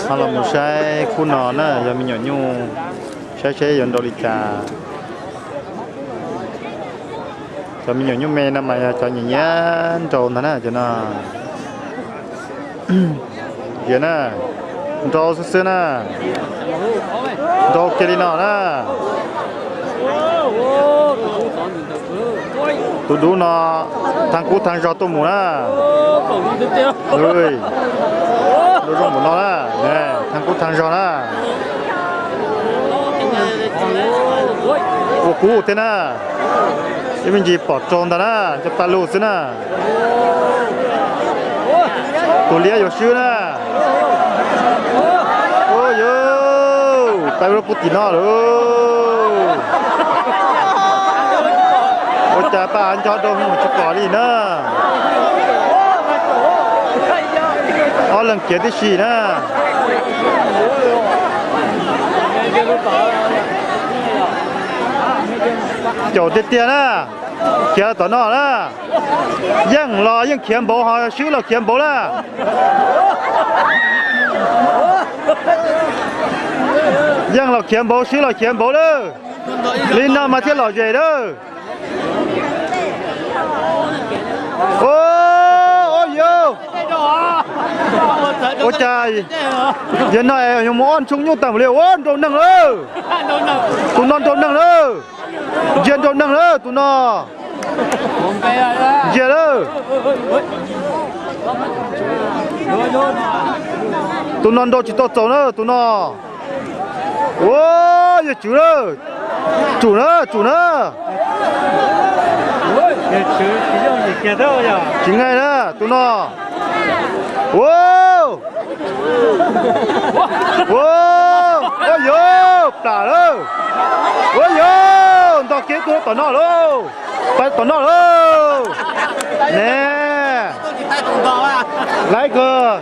Ho los mus saib khub no na, yog me nyuam nyuj, saib seb yuav nrau li cas. Cov me nyuam nyuj me no mas yog cov nyiam nyiam nrau ntag na, cov no. Yog na, nrau xwb xwb na, nrau kiag li no na. Tus dub no thaj kub thaj zog tuaj mus na. Nrau zoo npaum no na, thaj kub thaj zog na. Ua kub thiab na. Ib me ntsis pom rau ntag na, cov paj lug xwb na. Tus liab yuav swb na. Ua yuv, paj lug puag tim no lawm. Ua cas paj nco rau mus tsis pom li na. Ob leeg khiav tib si na. Caum tiag tiag na. Khiav tom no na. Yeej los yeej khiav npaum, ho swb los khiav npaum na. Yeej los khiav npaum, swb los khiav npaum lawm. Li no mas thiaj lom zem lawm. Ua, ua yuv. Ua cas yog no es yuav mus ob ntsoo nyuj tag mus li, ua nrau neeg lawm. Tus no nrau neeg lawm. Ntsia nrau neeg lawm tus no. Ntsia lawm. Tus no nrau tsis tau txaus na tus no. Ua, yog tswm lawm. Tsum na, tsum na. Tsis nqaij na tus no. Ua, ua, ua yuv, plam lawm. Ua yuv, nto kiag tus tom no lauj. Pais tom no lauj. Ne, laiv kawg.